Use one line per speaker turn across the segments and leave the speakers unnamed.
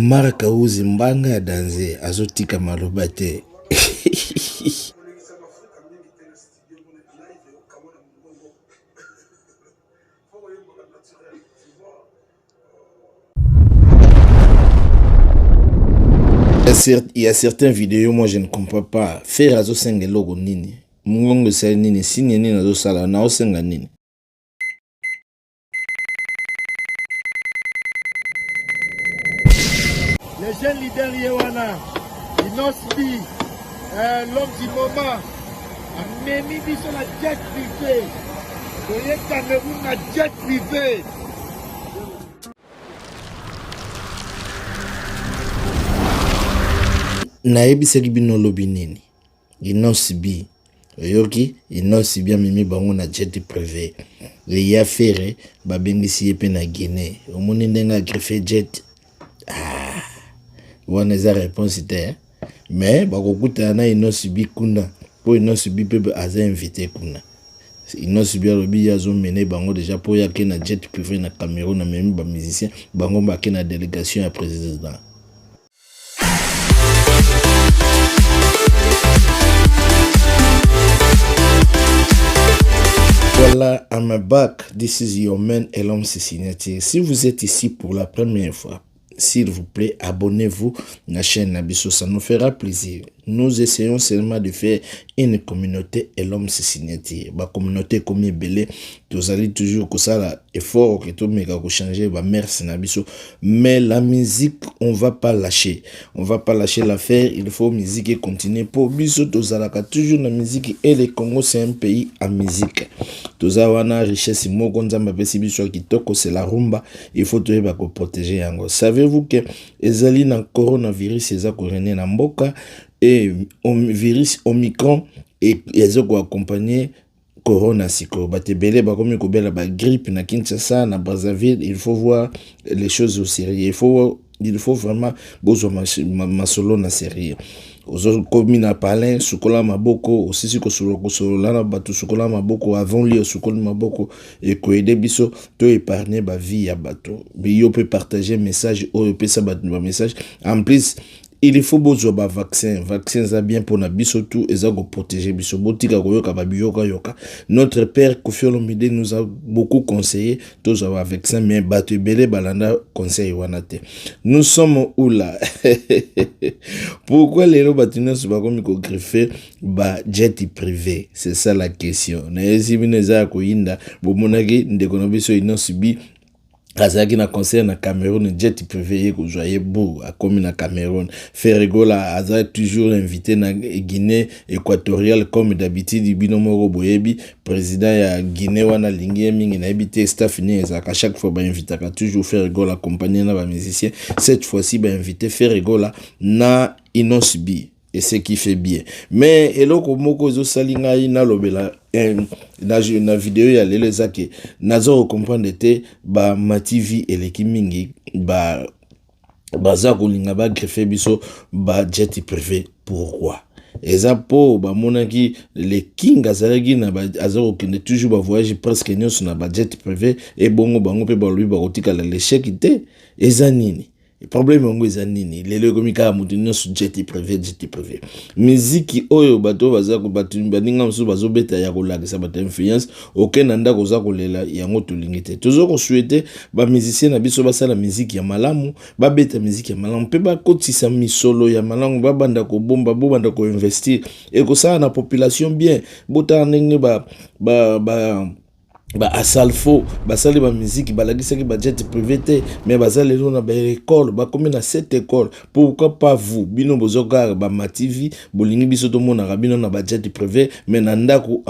Omar Kauzi mbanga ya danze azotika maloba te. Il y a certaines vidéos, moi je ne comprends pas. Ferre azosenga eloko nini? Mongongo esali nini? Signe nini azosala? Naosenga nini?
Le jeune leader ye wana Innoss'B, l'homme du moment, amemi biso na jet privé, toye Cameroun na jet privé.
Nayebisaki bino lobi nini? Innoss'B oyoki Innoss'B amemi bango na jet privé eya Ferre babengisi ye mpe na Guinée omoni ndenge agriffe jet ah, wana eza réponse te eh? Mais bakokutana na Innoss'B kuna mpo Innoss'B mpe aza invité kuna. Innoss'B alobi ye azomene bango deja mpo ye ake na jet privé na Cameroun amemi ba musicien bango bake na délégation ya président. Voilà, I'm back. This is your man Elom Signature. Si vous êtes ici pour la première fois, s'il vous plaît, abonnez-vous à la chaîne Nabiso, ça nous fera plaisir. Nous essayons seulement de faire une communauté Elom Signature. Ba communauté comme ebele, tozali toujours kosala effort que tomeka changer ba mœurs na biso. Mais la musique, on va pas lâcher. On va pas lâcher l'affaire, il faut musique continuer. Pour biso tozalaka toujours na musique et le Congo c'est un pays à musique. Toza wana richesse moko Nzambe apesi biso ya kitoko, c'est la rumba, il faut toyeba ko protéger yango. Savez-vous que ezali na coronavirus eza ko régner na mboka et virus Omicron eza ko accompagner corona sikoyo bato ebele bakomi kobela ba grippe na Kinshasa na Brazzaville. Il faut voir les choses au sérieux, il faut vraiment bozwa masolo na sérieux. Ozokomi na palin, sukola maboko, osisi kosolola na bato, sukola maboko avant li osukoli maboko, ekoaider biso to épargner bavie ya bato. Yo mpe partager message oyo, opesa bato bamessage. En plus il faut bozwa bavaccin, vaccin eza bien mpona biso tu, eza koprotéger biso. Botika koyoka babiyokayoka. Notre père Koffi Olomide nous a beaucoup conseillé tozwa bavaccin, mais bato ebele balanda conseil wana te. Nous sommes où là? Pourquoi lelo bato nyonso bakomi kogriffer bajet privé? C'est ça la question. Nayesi bino eza ya koyinda. Bomonaki ndeko na biso Innoss'B azalaki na concert na Cameroun, jet privé ye kozwa ye bu akomi na Cameroun. Ferre Gola aza toujours invité na Guinée équatoriale comme d'habitude. Bino moko boyebi président ya Guinée wana alingi ye mingi, nayebi te staff nini ezalaka. Chaque fois bainvitaka toujours Ferre Gola accompagné na bamusicien. Cette fois-ci bainvité Ferre Gola na Innoss'B et ce qui fait bien. Mais eloko moko ezosali ngai nalobela na video ya lelo eza ke naza kocomprendre te bama TV eleki mingi ba baza kolinga bagreffe biso bajet privé. Pourquoi? Eza mpo bamonaki le king azalaki na aza kokende toujours bavoyage presque nyonso na bajet privé, ebongo bango mpe balobi bakotikala l'échec te. Eza nini problème yango? Eza nini lelo ekomi kaka moto nyonso jet privé, jet privé? Miziki oyo bato baza bato baninga mosusu bazobeta ya kolakisa bato influence, okende na ndako oza kolela yango, tolingi te. Toza kosouhaiter bamusicien na biso basala miziki ya malamu, babeta miziki ya malamu mpe bakotisa misolo ya malamu, babanda kobomba, bobanda koinvestir, ekosala na population bien. Botala ndenge ba ba Asalfo basali bamiziki, balakisaki bajet privé te, mais baza lelo na baekole, bakomi na sept école. Pourquoi pas vous? Bino boza kaka bama TV, bolingi biso tomonaka bino na bajet privé, mais na ndako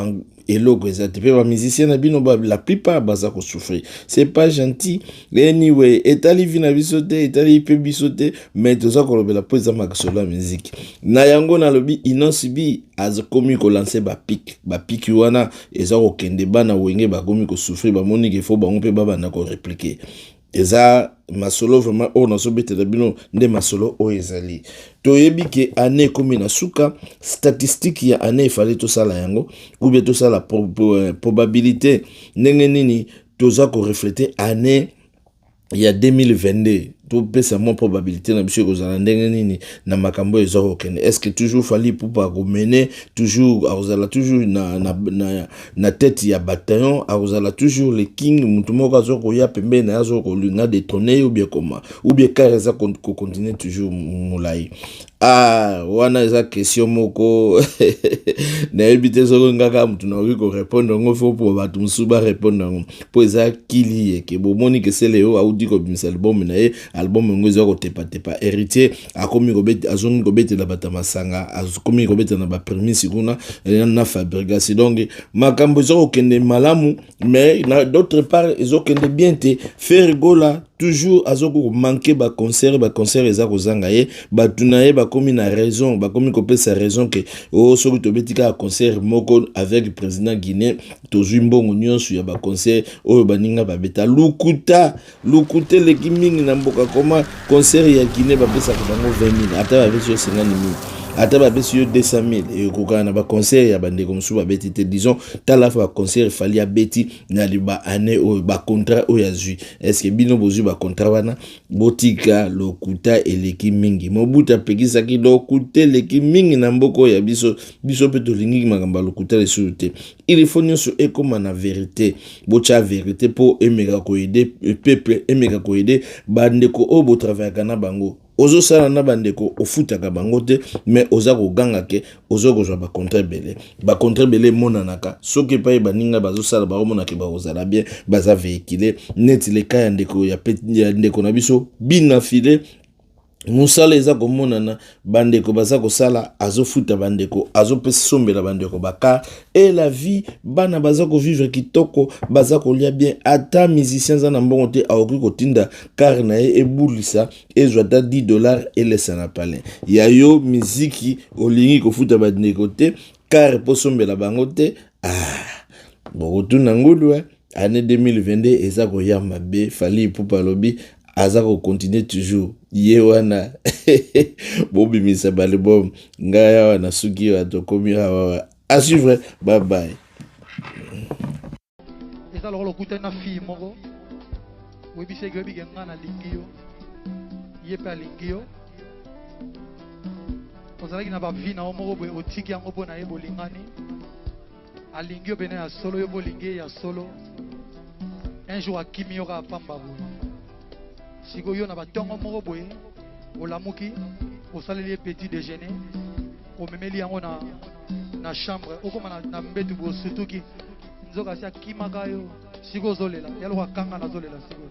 eloko eza te. Mpe bamusicien na bino la plupart baza kosouffrir, c'est pas gentil. Anyway, etali vie na biso te, etali mpe biso te, mais toza kolobela mpo eza makasolo ya miziki. Na yango nalobi Innoss'B akomi kolancer bapiques, bapiques wana eza kokende. Bana Wenge bakomi kosouffrir, bamoni ke faut bango mpe babanda korépliquer. Eza masolo vraiment oyo nazobetela bino nde masolo oyo ezali. Toyebi ke année ekomi na suka, statistique ya année efale tosala yango ou bien tosala probabilité ndenge nini toza korefléter année ya 2022. Topesa mwa probabilité na biso, ekozala ndenge nini na makambo oyo eza kokende? Est ce que toujours Fally Ipupa akomene toujours, akozala toujours na tête ya bataillon, akozala toujours le king, motu moko aza koya pembeni na ye aza kolinga détrôner, ou bien comment, ou bien car eza kocontinue toujours molai? Ah, wana eza question moko nayebi te soki nga kaka motu nakoki korépondre yango. Faut mpo bato mosusu barépondre yango, mpo eza kili eke bomoni ke Celeo auti kobimisa album na ye. Album yango eza kotepatepa. Héritier akomi azongi kobetela bato ya masanga, akomi kobetela na bapremise kuna na Fabregas. Donc makambo eza kokende malamu, mais na d'autre part ezokende bien te. Ferre Gola toujours azokomanke baconcert, baconcert eza kozanga ye. Bato na ye bakomi na raison, bakomi kopesa raison ke o oh, soki tobeti kaka concert moko avec président Guinée, tozwi mbongo nyonso ya baconcert oyo baninga babeta. Lukuta, lukuta eleki mingi na mboka. Koma concert ya Guinée bapesaka bango 20 000, ata bapesi yo 50 000, ata bapesi yo 200 000, ekokaka na baconcert ya bandeko mosusu babeti te. Disons, tala fa baconcert Fally abeti na ba année oyo, bacontrat oyo azwi. Est-ce bino bozwi bacontrat wana? Botika lokuta, eleki mingi. Mobutu apekisaki lokuta, eleki mingi na mboka oyo ya biso. Biso mpe tolingi makambo ya lokuta lisusu te. Il faut nyonso ekóma na vérité. Botya vérité mpo emeka koaider peuple, emeka koaider bandeko oyo botravaillaka na bango. Ozosala na bandeko, ofutaka bango te, mais oza koganga ke oza kozwa bacontrat ebele. Bacontrat ebele emonanaka soki epai baninga bazosala, baomonake bakozala bien, baza véhicule neti leka ya ndeko ya ndeko na biso bina file. Mosala eza komonana, bandeko baza kosala, azofuta bandeko, azopesa sombela bandeko bacar et la vie. Bana baza kovivre kitoko, baza kolia bien. Ata musicien aza na mbongo te, akoki kotinda car na ye ebulisa, ezwa ata 10 $ elesa na palin ya yo. Miziki olingi kofuta bandeko te, car mpo sombela bango te. Ah, bokotuna ngulu. Année 2022 eza koya mabe. Fally Ipupa alobi aza kocontinue toujours ye wana. Bobimisa baalbum. Ngai awa nasuki awa, tokomi awa. À suivre, bye bye.
Eza lokola okutani na fille moko, oyebisi eke oyebike nga nalingi yo, ye mpe alingi yo. Ozalaki na bavie na yo moko boye, otiki yango mpo na ye. Bolingani, alingi yo pene ya solo, yo mpo olingi ye ya solo. Un jour akimi yo kaka pamba boye. Sikoyo yo na batongo moko boye olamuki, osaleli ye petit déjeuner, omemeli yango na chambre, okóma na mbetu boye, osutuki, nzoka asi akimaka yo. Sikoyo ozolela, ya loko akanga, nazolela sikoyo.